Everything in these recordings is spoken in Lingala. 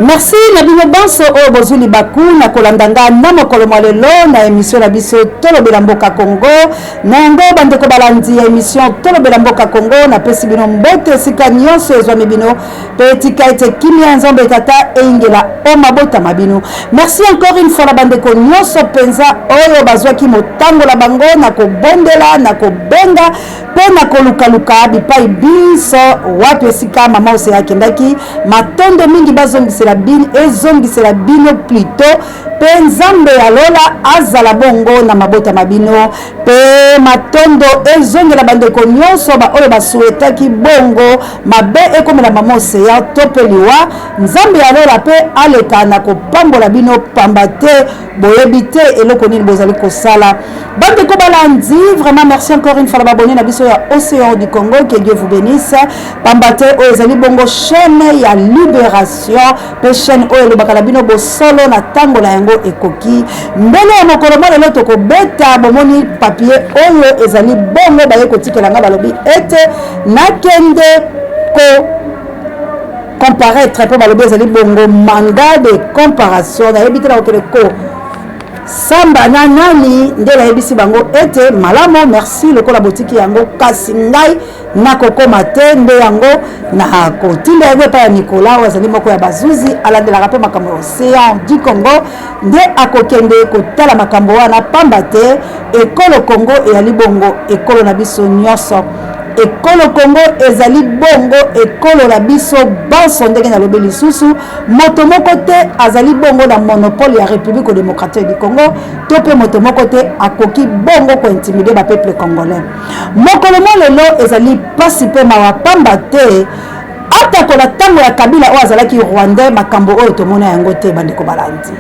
Merci na bino banso oyo bozwi libaku na kolanda nga na mokolo mwa lelo na emission na biso Tolobela Mboka Congo. Na yango bandeko balandi ya emission Tolobela Mboka Congo, napesi bino mbote esika nyonso ezwami bino mpe tika ete kimia ya Nzambe Tata eyingela o mabota ma bino. Merci encore une fois na bandeko nyonso mpenza oyo bazwaki motango na bango na kobondela na kobenga mpe na kolukaluka bipai binso wapi esika mama Oseya akendaki. Matondo mingi bazongisela bino, ezongisela bino plutôt, mpe Nzambe ya lola azala bongo na mabota ma bino. Mpe matondo ezongela bandeko nyonso baoyo basuetaki bongo mabe ekomela mama Oseya to mpe liwa. Nzambe ya lola mpe aleka na kopambola bino, pamba te boyebi te eloko nini bozali kosala. Bandeko balandi, vraiment merci encore une fois na babone na biso ya Océan du Congo, que Dieu vous bénisse, pamba te oyo ezali bongo chaîne ya libération mpe chaîne oyo elobaka na bino bosolo na ntango na yango ekoki. Mbele ya mokolo mwa lelo tokobeta, bomoni papier oyo ezali bongo baye kotikela nga, balobi ete nakende ko comparaître mpo balobi ezali bongo mandat de comparation. Nayebi te nakokende ko samba na nani, nde nayebisi bango ete malamu, merci lokola botiki yango, kasi ngai nakokoma te. Nde yango nakotinda yango epai ya Nicolas oyo azali moko ya bazuzi, alandelaka mpe makambo ya Océan du Congo, nde akokende kotala makambo wana, pamba te ekolo Congo eyali bongo ekolo na biso nyonso. Ekolo Congo ezali bongo ekolo na biso banso. Ndenge nalobi lisusu, moto moko te azali bongo na monopole ya République démocratique du Congo, to mpe moto moko te akoki bongo kointimider bapeuple congolais. Mokolo mwa lelo ezali mpasi mpe mawa, pamba te atako na ntango ya Kabila oyo azalaki rwandais, makambo oyo tomona yango te. Bandeko balandi,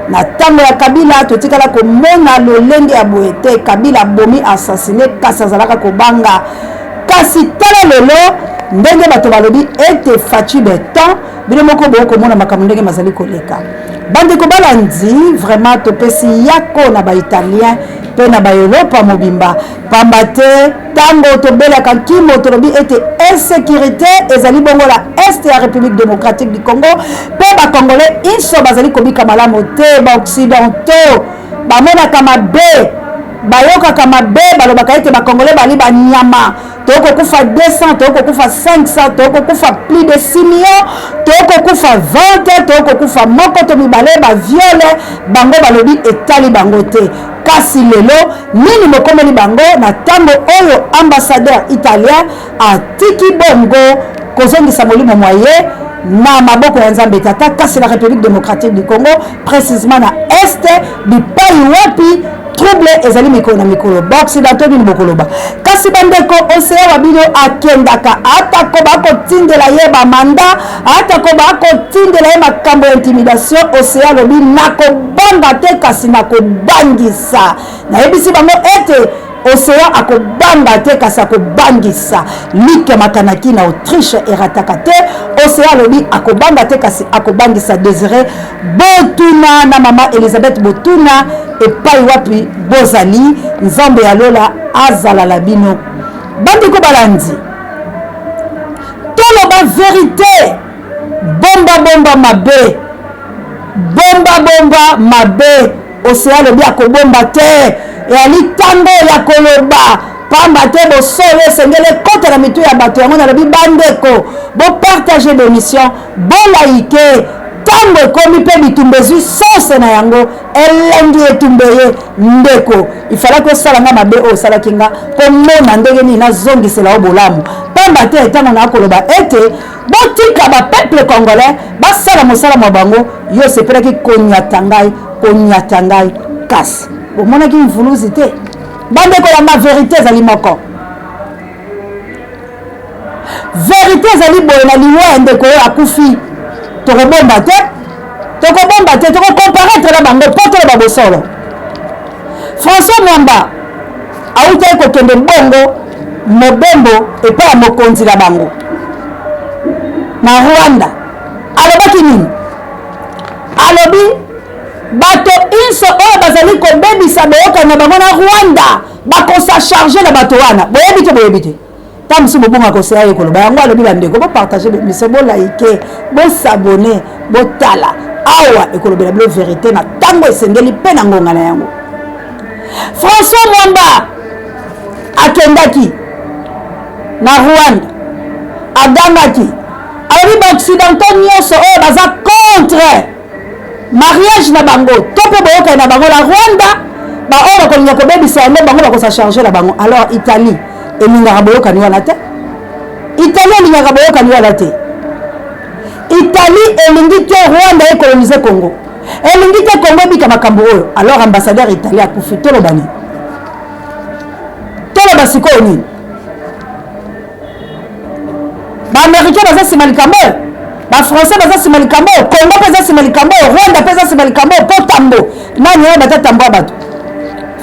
na ntango ya Kabila totikala komona lolenge ya boye te. Kabila abomi, assassiné, kasi azalaka kobanga. Kasi tala lelo ndenge bato balobi ete Fatshi Béton. Bino moko bokomona makambo ndenge mazali koleka. Bandeko balandi, vraiment topesi yako na baitalien mpe na baeropa mobimba, pamba te ntango tobelaka nkimo, tolobi ete insécurité ezali bongo la est ya République démocratique du Congo, mpe bacongolais inso bazali kobika malamu te. Baoccidentaux bamonaka mabe, bayokaka mabe, balobaka ete bacongolais bali banyama. Tokokufa 200, tokokufa 500, tokokufa plus de 6 millions, tokokufa 20, tokokufa moko to mibale, baviole bango, balobi etali bango te. Kasi lelo nini mokomeli bango na ntango oyo ambassadeur italien atiki bongo kozongisa molimo mwa ye na maboko ya Nzambe Tata? Kasi na République démocratique du Congo, précisement na est, bipai wapi trouble ezali mikolo na mikolo, baoccidentaux nini bokoloba? Kasi bandeko, Océan wa bino akendaka, atako bakotindela ye bamanda, atako bakotindela ye makambo ya intimidation. Océan alobi nakobanga te, kasi nakobangisa. Nayebisi bango ete Océan akobanga te, kasi akobangisa. Like makanaki na Autriche erataka te. Océan alobi akobanga te, kasi akobangisa. Désiré Botuna na mama Elizabeth Botuna, epai wapi bozali, Nzambe ya lola azala na bino. Bandeko balandi, toloba vérité. Bomba bomba mabe, bomba bomba mabe. Océan alobi akobomba te, eyali ntango ya koloba, pamba te bosolo esengeli ekota na mitu ya bato. Yango nalobi, bandeko, bopartager bémission, bolaike. Ntango ekomi mpe bitumba ezwi sose na yango, elengi etumba ye. Ndeko, ifalaki osala nga mabe oyo osalaki nga mpo mona ndenge nini nazongisela yo bolamu, pamba te ntango na koloba ete botika bapeuple congolais basala mosala mwa bango, yo osepelaki konyata ngai, konyata ngai, kasi bomonaki mvuluzi te. Bandeko ya ma, vérité ezali moko, vérité ezali boye: na liwa ya ndeko oyo akufi, tokobomba te, tokobomba te, tokocomparaître na bango mpo toloba bosolo. François Mwamba awutaki kokende bongo mobembo epai ya mokonzi na bango na Rwanda. Alobaki nini? Alobi bato inso oyo bazali kobebisa boyokani na bango na Rwanda, bakosacharger na bato wana. Boyebi te, boyebi te, ntango mosusu bobongaka koseya ye koloba yango. Alobi, bandeko, bopartager bémission, bolike, bos'abonner. Botala awa, ekolobela bino verité na ntango esengeli mpe na ngonga na yango. François Mwamba akendaki na Rwanda, agangaki, alobi baoccidentaux nyonso oyo baza contre mariage na bango to mpe boyokani na bango na Rwanda, baoyo bakolinga kobebisa yango, bango bakosa charge na bango. Alors Italie elingaka boyokani wana te. Italie elingaka boyokani wana te. Italie elingi te Rwanda ecolonise Congo, elingi te Congo ebika makambo oyo. Alors ambassadeur Italie akufi, toloba nini? Toloba sikoyo nini? Baaméricain baza nsima likambo oyo, bafrançais baza nsima likambo oyo, Congo mpe eza nsima likambo oyo, Rwanda mpe eza nsima likambo oyo. Mpo tambo nani oyo bata tambo ya bato?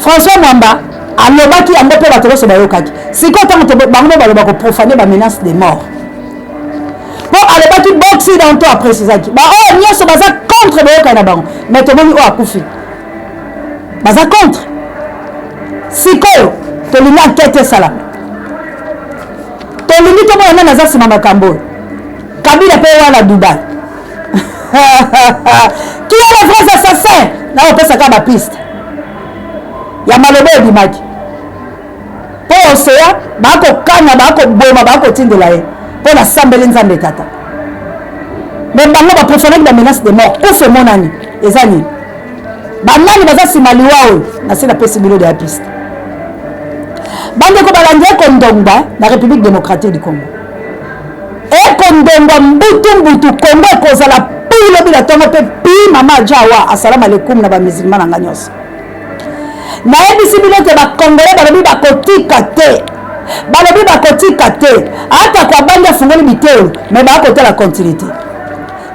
François Mwamba alobaki yango mpe bato nyonso bayokaki. Sikoyo ntango bango mpe baloba koprofane bamenace de mort, mpo alobaki baoccidentaux, aprécisaki baoyo nyonso baza contre boyokani na bango. Mais tomoni oyo akufi baza contre. Sikoyo tolingi enquête esalama, tolingi tomona nani aza nsima makambo oyo. Kabila mpe wana Dubai, qui est le vrai assassin? Na opesaka bapiste ya maloba ebimaki mpo oseya bakokanga, bakoboma, bakotindela ye mpo nasambeli Nzambe tata. Me bango baprofanaki bamenace de mort. Kufa emonani eza nini? Banani baza nsima liwa oyo? Nasi napesi bino de ya piste. Bandeko balandi, ekondongwa na République démocratique du Congo, ekondongwa mbutu mbutu. Congo ekozala pi lobi na ntongo mpe pi. Mama ajawa, asalamu alaikum na bamusulman na nga nyonso. Nayebisi bino te, bacongolais balobi bakotika te, balobi bakotika te. Ata ko abandi, afungoli bitelo, me bakotala continuité.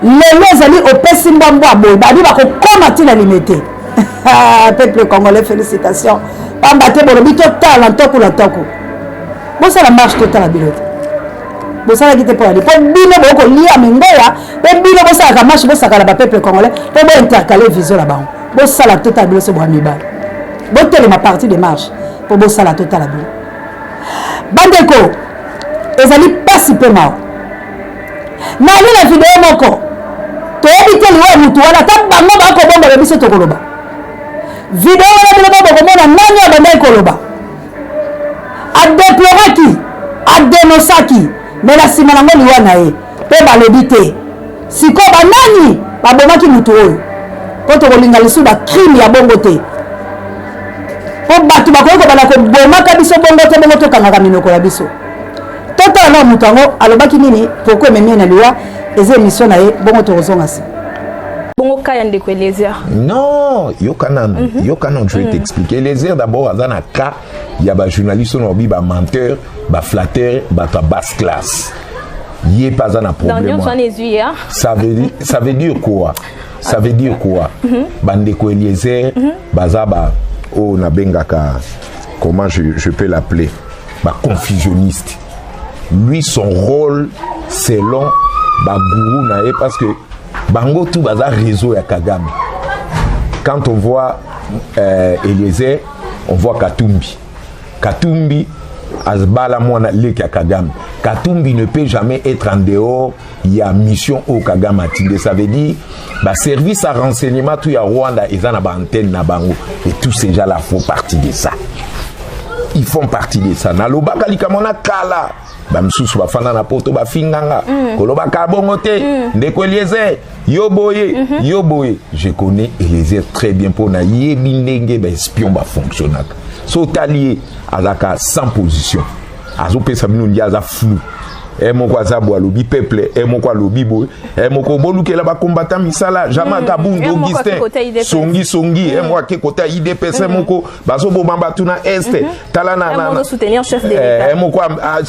Lelo ezali opesi mbwa mbwa boye, babi bakokoma ntina Limete. Peuple congolais, félicitation, pamba te bolobi totala ntoko na ntoko, bosala marche, totala bino te. Bosalaki te mpo na mpo bino bokolia mingoya, mpe bino bosalaka marche, bosakana bapeuple congolais mpo bointercale vision na bango. Bosala, totala bino. So bwa mibale botelema parti de marche mpo bosala, totala bino. Bandeko, ezali mpasi mpe mawa. Nali na video moko, toyebi te liwa ya mutu wana. Ata bango bakobombela biso, tokoloba video wana, bino mo bokomona nani abandaki koloba. Adeploraki, adenosaki, me na nsima nango liwa na ye mpe balobi te. Sikoyo banani babomaki mutu oyo? Mpo tokolinga lisusu bacrime ya bongo te, mpo bato bakoki kobanda kobomaka biso bongo te. Bongo tokangaka minoko na biso, totala na moto yango alobaki nini, pourquoi ememi ye na liwa. Eza émission na ye, bongo tokozonga nsima. Bongo ka ya ndeko Eliezer? Non, yoka nanu. Yoka nanu, je vais t'expliquer. Eliezer d'abord aza na cas ya bajournaliste oyo naobi bamenteur, baflatteur, bato ya basse classe. Ye mpe aza na problème. Ça veut dire quoi? Ça veut dire quoi? Bandeko Eliezer baza ba oyo nabengaka, comment je peux l'appeler, baconfusionniste. Lui, son rôle selon bagourou na ye, parce que bango tout baza réseau ya Kagame. Quand on voit Eliezer, on voit Katumbi. Katumbi azbala mwana leki ya Kagame. Katumbi ne peut jamais être en dehors ya mission oyo Kagame atinde. Ça veut dire baservice à renseignement tout ya Rwanda eza na baantenne na bango, et tous ces gens là font partie de ça, ils font partie de ça. Nalobaka likambo na kala, bamisusu bafanda na poto bafinganga. Kolobaka bongo te. Ndeko Eliezer, yo boye, yo boye. Je connais Eliezer très bien, mpo nayebi ndenge baespion bafonctionnaka. So otali ye, azalaka sans position, azopesa bino ndi aza flou. E moko aza boye, alobi peuple, e moko alobi boye, e moko bolukela bakombata misala Jama Kabund. Augustin songi songi. E moko ake kota UDPS, moko bazoboma bato na Est. Tala na e moko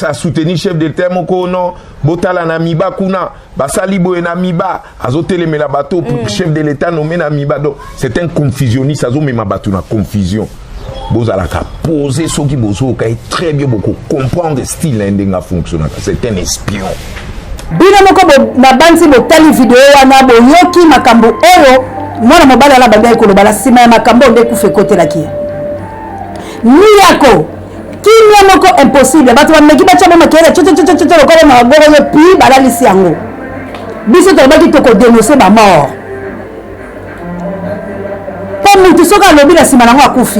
asoutenir chef d'État, moko non, botala na miba kuna basali boye na miba, azotelemela bato chef de l'État nommé na miba. Donc c'est un confusionniste, azomema bato na confusion. Bozalaka posé, soki bozoyoka ye très bien, bokocomprendre style na ye ndenge afonctionnaka. C'est un espion. Bino moko nabanzi botali video wana, boyoki makambo oyo mwana mobali wana bandaki koloba. Na nsima ya makambo oyo nde kufa ekotelaki ye. Miyako kimia moko impossible. Bato bameki batya bo makelele cecececece lokola na bagoro ye, pi balalisi yango. Biso tolobaki tokodenonse bamort mpo mutu soki alobi na nsima nango akufi.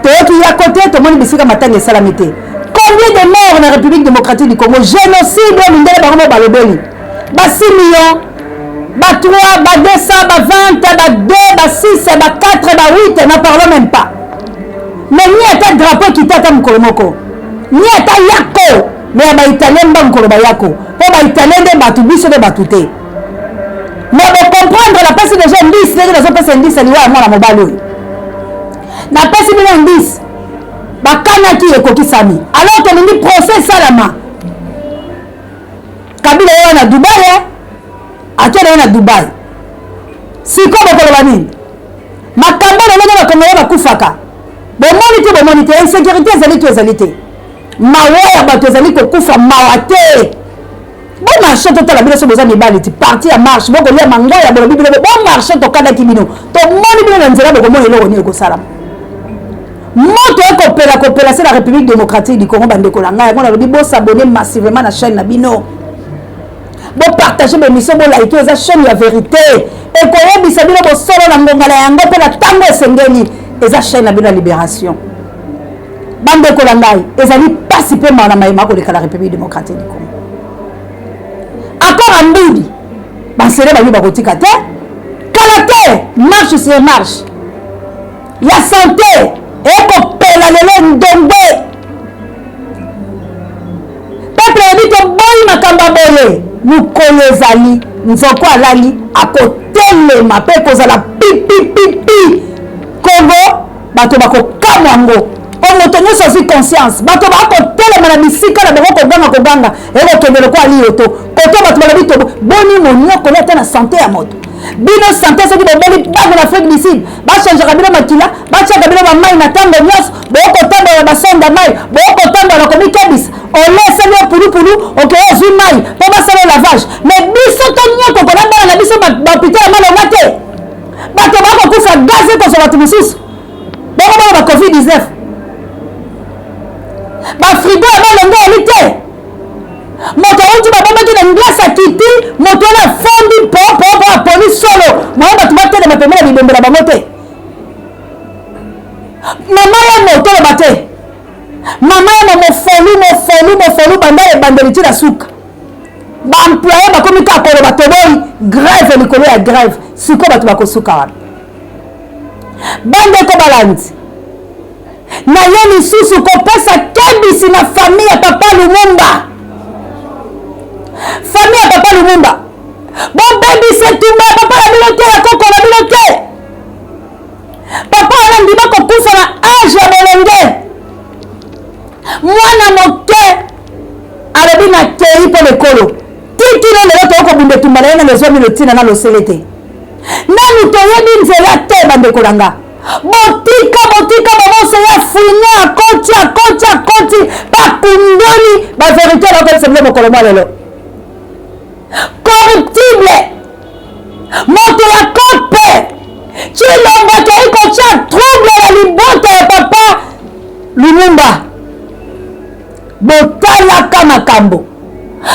Toyoki yako te, tomoni bisika matanga esalami te. Combien de morts na République démocratique du Congo? Génocide oyo mindele bango mo balobeli, ba 6 millions, ba 3, ba 200, ba 20, ba 2, ba 6, ba 4, ba 8, n'en parlons même pas. Mais ni ata drapeau ekita ata mokolo moko, ni ata yako. Me ya baitalien mba mokolo bayako, mpo baitalien nde bato, biso nde bato te. Mais bocomprendre, napesi déjà indice ndenge nazopesa indice ya liwa ya mwana mobali oyo. Napesi bino indice, bakanaki ekokisami. Alors tolingi procès esalama. Kabila ye na Dubai, akende ye na Dubai. Sikoyo bokoloba nini? Makambo lolenge bakongole bakufaka, bomoni te? Bomoni te? Insécurité ezali to ezali te? Mawa ya bato ezali kokufa, mawa te. Bomarche, totala bino so boza mibali. Ti parti ya marche, bokolia mangoya. Bolobi bino bomarche, tokandaki bino, tomoni bino na nzela. Bokomona eloko nini ekosalama. Moto ekopela kopela se na République démocratique du Congo. Bandeko na ngai, yango nalobi bosabonner massivement na chaîne na bino, bopartage bémission, bolike. Eza chaîne ya vérité, ekoyebisa bino bosolo na ngonga na yango mpe na ntango esengeli. Eza chaîne na bino ya libération. Bandeko na ngai, ezali mpasi mpe mawa na mayema koleka na République démocratique du Congo. Accord ya Mbudi, bansele babi bakotika te. Kala te, marche sur marche ya santé ekopela lelo. Ndongwe peuple yebi, toboyi makambo ya boye. Mokolo ezali, nzoko alali akotelema mpe ekozala pipipipi. Kongo, bato bakokamwa yango mpo moto nyonso azwi conscience. Bato bakotelema na bisika na bango, koganga koganga, ekokende lokola liyoto koto. Bato balobi to boni moniokolo ata na sante ya moto. Bino sante, soki bobeli bango na Afrique du Sud, bachangeaka bino makila, batiaka bino bamai na ntango nyonso. Bokotambola basonda mai, bokotambola komikebisa. Ole esali yo pulupulu, okeye ozwi mai mpo basala lavage. Mais biso tonyokoko na bana na biso, bahôpital ya malonga te. Bato bakokufa, gaz ekozwa bato mosusu, bokomona ba COVID 19. Bafrigo ya malonga eli te. Moto awuti, babombaki na glace, akiti, moto wana afondi mpo aponi solo moye. Bato batelema pembeni ya bibembe na bango te. Mama ya moto oloba te, mama ya mofolu, mofolu, mofolu, banda ebandeli ti na suka. Baemploye bakomi kaka koloba toboyi, grève likolo ya grève. Sikoyo bato bakosuka wana. Bandeko balandi, na ye lisusu kopesa kebisi na famille ya papa Lumumba. Famille ya papa Lumumba, bobebisa etumba ya papa na bino te, ya koko na bino te. Papa wana ndima kokufa na age ya bolenge, mwana moke. Alobi nakei mpo na ekolo. Tikino lelo tokobunda etumba na ye, nano ezwami lotina na losele te, nanu toyebi nzela te. Bandeko na nga, botika, botika. Babose ya fouine, akoti, akoti, akoti, bakundoli bavérité. Nakoyebisa bino mokolo mwa lelo, corruptible, moto ya kope Chilombo akei kotya trouble na libota ya papa Lumumba. Botalaka makambo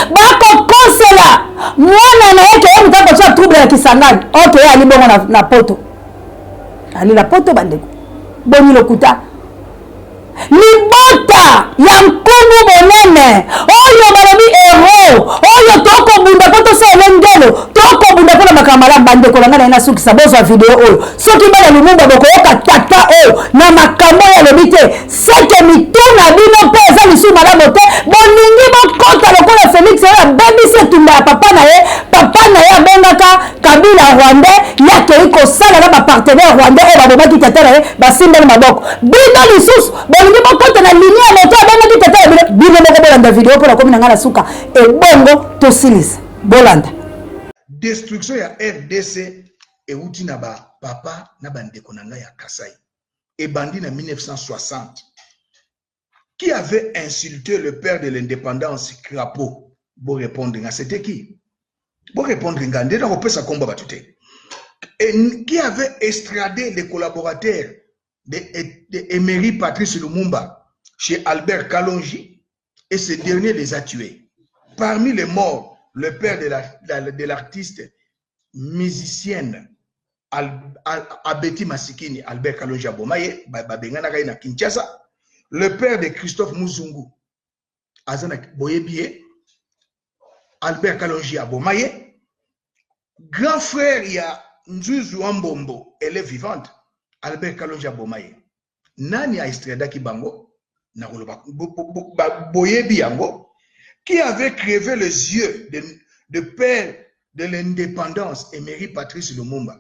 bakokosela mwana na ye, keye moto akotya trouble na Kisangani. Ok, ye ali bongo na poto, ali na poto. Bandeko, boni lokuta. Libota ya nkumu monene oyo balobi hero oyo, tokobunda mpo tosala ngelo, tokobunda mpo na makambo malamu. Bandeko na ngai, na ye nasukisa. Bozwa video oyo. Soki bana Lumumba bokoyoka tata oyo na makambo oyo alobi te, seke mituna bino mpe eza lisusu malamu te. Bolingi bokɔta lokola Félix oyo abebisi etumba ya papa na ye. Papa na ye abengaka Kabila rwandais, ye akei kosala na bapartenaire rwandais oyo babomaki tata na ye, basimbani maboko. Bino lisusu bolingi bokɔta na ligne ya moto abengaki tata ya bino. Bino moko bolanda video mpo nakomi na ngai na suka, ebongo tosilisa. Bolanda. Destruction ya RDC euti na bapapa na bandeko na ngai ya Kasai, ebandi na 1960. Qui avait insulté le père de l'indépendance, Crapaud? Bo répondre nga, c'était qui? Bo répondre nga, nde nakopesa kombo bato te. Et qui avait estradé les collaborateurs de Emery Patrice Lumumba chez Albert Kalonji, et ce dernier les a tués? Parmi les morts, Le père de l'artiste musicienne Abeti Masikini, Albert Kalonji aboma ye, babenganaka ye na Kinshasa. Le père de Christophe Muzungu, aza na boyebi ye, Albert Kalonji aboma ye. Grand frère ya Nzuzu wa Mbombo, elle est vivante, Albert Kalonji aboma ye. Nani a extradaki bango? Nakoloba boyebi yango. Qui avait crevé les yeux de père de l'indépendance, Emery Patrice Lumumba?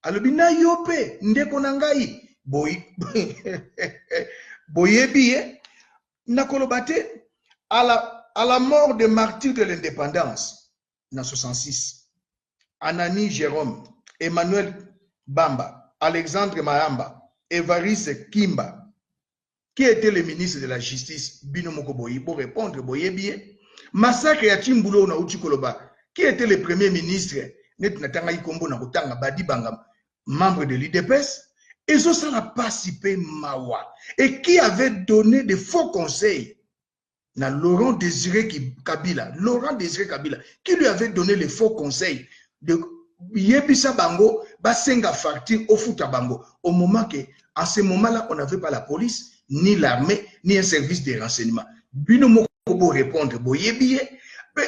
Alobi na yo pe ndeko na ngai boyebi ye. Nakoloba te à la mort de martyr de l'indépendance na 66, Anani Jérôme, Emmanuel Bamba, Alexandre Mahamba, Evariste Kimba, qui était le ministre de la justice, bino moko boyi, bo répondre boyebi ye. Massacre ya Chimbulo na uti koloba, qui était le premier ministre, neti natangaki kombo na kotanga Badi Banga, membre de l'UDPS, ezosala pasi pe mawa, et qui avait donné de faux conseils na Laurent Désiré Kabila, Laurent Désiré Kabila, qui lui avait donné les faux conseils de yebisa bango, basenga facture ofuta bango, au moment que, en ce moment-là, on n'avait pas la police, ni l'armée, ni un service de renseignement. Bino moko bo répondre, bo yebiye,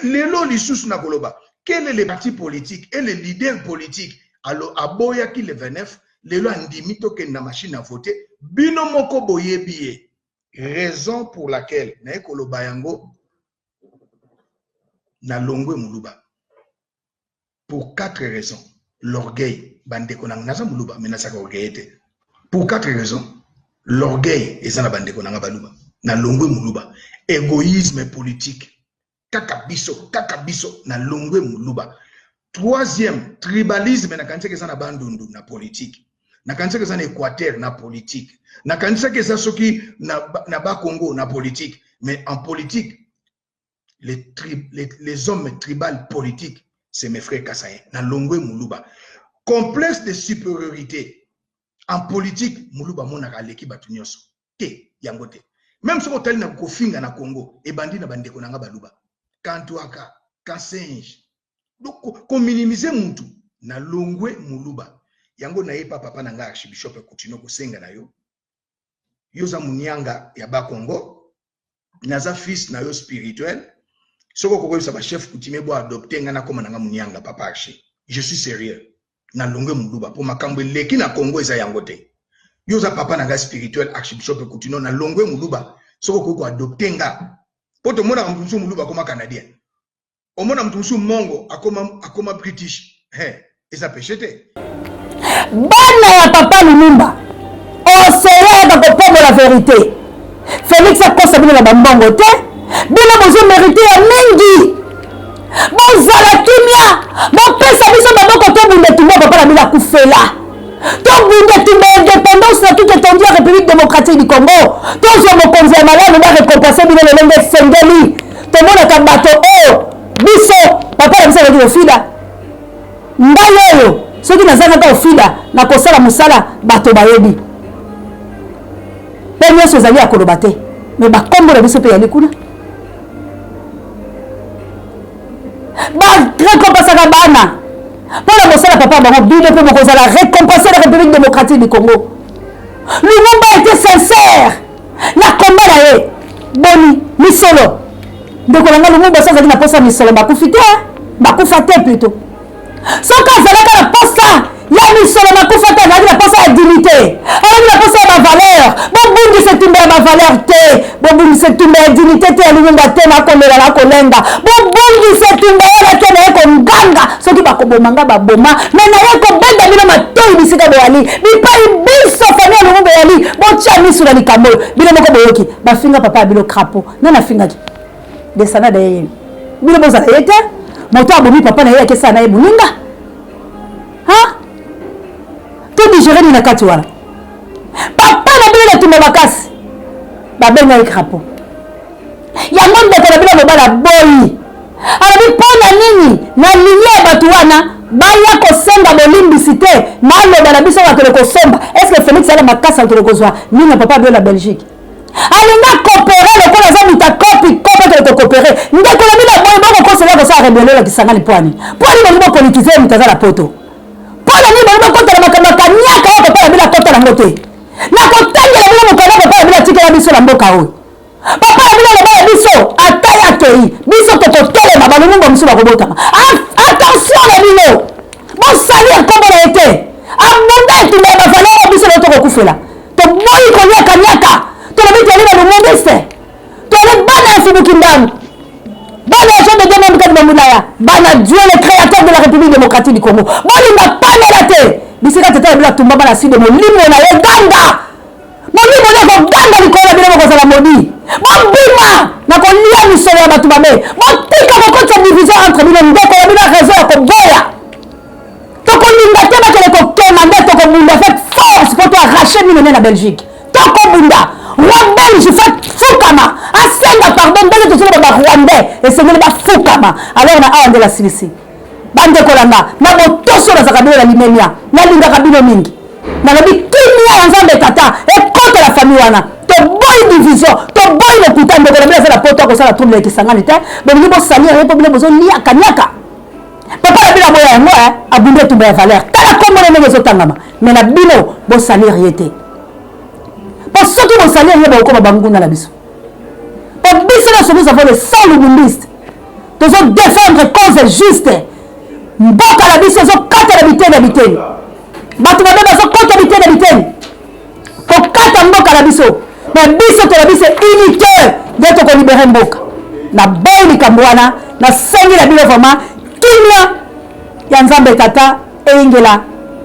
lelo lisusu na koloba, quel est le parti politique et le leader politique? Alors, aboyaki le 29, lelo andimi tokende na machine à voter, bino moko bo yebiye. Raison pour laquelle naye koloba yango na longwe muluba pour 4 raisons. L'orgueil, bandeko na naza muluba mais nasaka orgueil te. Pour 4 raisons, l'orgueil eza na bandeko na nga baluba. Na longwe muluba, égoïsme politique, kaka biso, kaka biso na longwe muluba. Troisième, tribalisme na kanisaka eza na bandundu na politique. Na kanisaka eza na Équateur na politique. Na kanisaka eza soki na Bakongo na politique. Mais en politique, les hommes tribal politiques, c'est mes frères Kasaïens. Na longwe muluba. Complexe de supériorité. En politique, muluba monaka aleki batu nyonso. Te, yango te. Même soki otali na kofinga na Congo, ebandi na bandeko na nga baluba. Kantwaka, Kasenj. Donc, ko minimiser mutu na longwe muluba. Yango na ye pa papa na nga archibishop Kutino kosenga na yo. Yo za munyanga ya ba Congo, naza fils na yo spirituel. Soko kokoyebisa ba chef coutumier bo adopter nga na koma na nga munyanga papa archi. Je suis sérieux. Na longwe muluba po makambo eleki na Congo eza yango te. Yo za papa na nga spirituel archibishop Kutino na longwe muluba. Soko koko adopter nga. Po tomonaka mutu mosusu muluba akoma canadien. Omona mutu mosusu mongo akoma british. He, eza péché te. Bana ya papa Lumumba, oseyaka kopombola vérité. Félix akosa bino na bambongo te. Bino bozo mérité ya mingi. Bozala kimia, bopesa biso maboko tobunda etumba papa na bino akufela. Tobunda etumba ya indépendance na toute étendue ya République démocratique du Congo. Tozwa mokonzi ya malamu ba récompenser bino lolenge esengeli. Tomonaka bato oyo biso papa na biso azalaki kofida. Ngai oyo soki nazangaka kofida na kosala mosala bato bayebi. Pe nyonso ezali ya koloba te. Mais bakombo na biso pe yali kuna. Ba récompensaka bana mpo na kosala papa bango, bino mpe bokozala récompense na République démocratique du Congo. Lumumba était sincère na combat na ye. Boni misolo ndeko na nga Lumumba soki azalaki na posa misolo bakufi te, bakufa te plutôt. Soki azalaka na posa ya misolo makufa te, azalaki na posa ya dignité, azalaki na posa ya bavaleur. Bobungisa etumba ya bavaleur te, bobungisa etumba ya dignité te ya Lumumba te. Nakolela, nakolenga, bobungisa etumba wana te. Naye konganga soki bakoboma nga baboma, me naye kobenda bino matoi bisika boyali, bipai biso famille ya Lumumba eyali. Botia misu na likambo oyo bino moko boyoki. Bafinga papa ya bino crapaud. Nani afingaki descendant de ye? Bino bozala ye te. Moto abomi papa na ye akesala na ye moninga. Ha? To digérer nini na kati wana? Papa na bino na tumba makasi babenga ye crapaud. Yango ndeko na bino aloba na boyi, alobi mpo na nini na linie ya bato wana baya kosenga bolimbisi te? Maloba na biso bakende kosomba. Est-ce que Félix ala makasi akende kozwa nini ya papa bino na Belgique? Alinga coopérer lokola aza moto akopi kope akende. Tokokopere ndeko na bino boye, bokokosela kosala rebellion na Kisangani. Mpo ani mpo ani bolingi bopolitize ye? Moto aza na poto, mpo na nini bolingi bokotela makambo ya kaniaka oyo papa na bino akota nango te? Nakotangela bino mokanda papa na bino atikela biso na mboka oyo. Papa na bino aloba na biso, ata ye akei, biso tokotelema, balumumba mosusu bakobotama. Attention na bino, bosalir nkombo na ye te. Abunda etumba ya bavaleur oyo biso lelo tokokufela. Toboyi kolia kaniaka. Tolobi toyali ba lumumbiste, toyali bana ya Mfumu Kimbangu, bana ya Jean de Dieu Mambi Kadi Bamulaya, bana Dieu le créateur de la République démocratique du Congo. Bolinga pamela te bisika tata na bino atumbama na sud. Molimo na ye ganga, molimo nde ekoganga likolo na bino, bokozala modi. Bobima na kolia misolo ya bato mabe, botika kokotisa division entre bino. Ndeko na bino raison ya koboya, tokolinga te bakende kokema nde tokobunda avec force mpo toarrache mino nde na Belgique. Tokobunda, roi belge fa fukama, asenga pardon ndenge tozoloba. Barwandais esengeli bafukama. Alors na awa nde nasilisi, bandeko na nga, na botoso nazalaka bino na limemia, nalingaka bino mingi. Nalobi kimia ya Nzambe Tata ekota na famille wana. Toboyi division, toboyi lokuta. Ndeko na bino aza na poto, akosala trouble ya Kisangani te. Bolingi bosalir ye mpo bino bozolia kaniaka. Papa na bino aboya yango, abundi etumba ya valeur. Tala kombo na ndenge ezotangama, me na bino bosalir ye te, mpo soki bosalir ye, bokokoma banguna na biso. Mpo biso nyonso, nous avons le sang lumumbiste, tozo défendre cause juste. Mboka na biso ezokata na biteni ya biteni, bato mabe bazokota biteni ya biteni kokata mboka na biso, me biso tolobi se unité nde tokolibere mboka. Naboyi likambo wana. Nasengi na bino vraiment kimia ya Nzambe Tata eyingela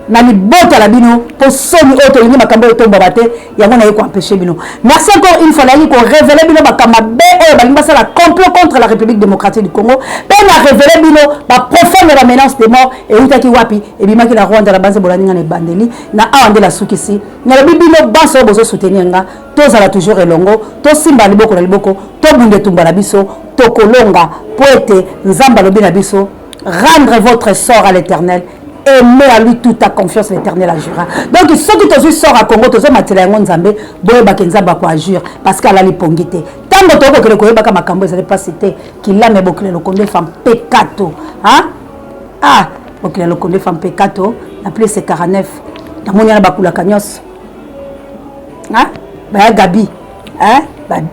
na libota na bino, mpo soni oyo tolingi makambo oyo etombama te, yango naye koempêche bino. Merci encore une fois. Nayaki korévéler bino makambo mabe oyo balingi basala, complot contre la République démocratique du Congo, mpe na révélé bino baprofane ya bamenace de mort eutaki wapi, ebimaki na Rwanda. Na banze bolandi nga na ebandeli na awa nde nasukisi. Nalobi bino banso oyo bozosoutenir nga, tozala toujours elongo, tosimba liboko na liboko, tobunda etumba na biso, tokolonga, mpo ete Nzambe alobi na biso: "Rendre votre sort à l'Éternel, aimez à lui toute ta confiance, l'Éternel agira." Donc soki tozwi sort ya Congo, tozomatela yango Nzambe, boyebaka Nzambe akoagir, parce que alali pongi te. Ntango tokokende koyebaka makambo ezali mpasi te. Kilame bokile lokondo efa mpekato, ah, bokile lokondo efa mpekato na plus 49. Namoni wana bakulaka nyonso, baya Gabi,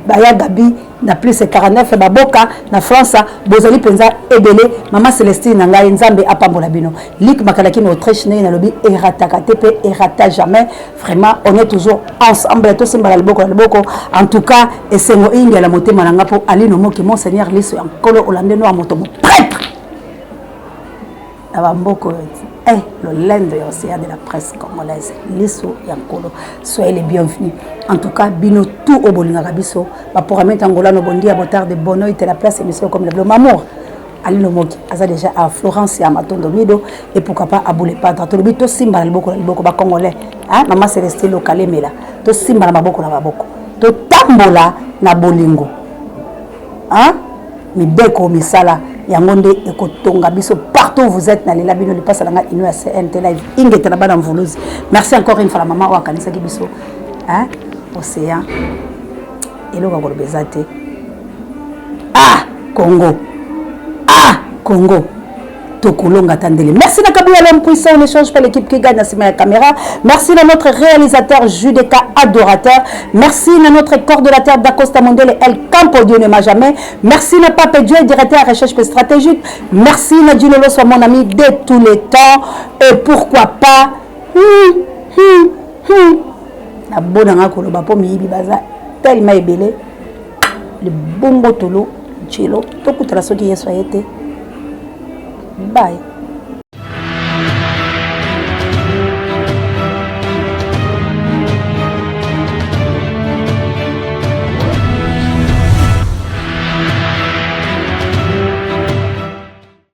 baya Gabi na plus 49, baboka na France, bozali mpenza ebele. Mama Celestine na ngai, Nzambe apambola bino. Lik Makalaki na Autriche, ndenge nalobi, erataka te mpe erata jamais. Vraiment, on est toujours ensemble, tosimbaka liboko na liboko. En tout cas, esengo ingela motema na nga mpo Alino Moki, monseigneur liso ya Nkolo, olande noir, moto moprêtre na bamboka oyo, eh, lolendo ya océan de la presse congolaise, liso ya Nkolo, soyez les bienvenus. En tout cas, bino tout oyo bolingaka biso, baprogramme Angolano, bondia botard de bonoy te la place, émission comme le mamour Alino Moki aza déjà à Florence ya Matondo Mido, et pourquoi pas à Boule Padre. Tolobi tosimba na liboko na liboko, bacongolais, hein? Mama Celestine Lokalemela, tosimba na maboko na maboko, totambola na bolingo, hein? Mibeko misala yango nde ekotonga biso. Partout où vous êtes, nalela bino. Lipasa na nga ino ya CNT Live, ingeta na bana mvuluzi. Merci encore une fois na mama oyo akanisaki biso, hein? Océan, eloko ya koloba eza te. Ah Congo, ah Congo, tokolonga tandele. Merci na Kabouya, l'homme puissant, on n'échange pas l'équipe qui gagne na sima ya caméra. Merci na notre réalisateur Judeka Adorateur. Merci na notre coordonnateur Dacosta Mondele El Campo, Dieu ne m'a jamais. Merci na Pape Dieu, directeur recherche stratégique. Merci na Dino Loso, mon ami de tous les temps. Et pourquoi pas nabonanga koloba mpo miyibi baza tellement ebele. Libongo tolo jelo, tokutana soki Yesu aye te. Bye.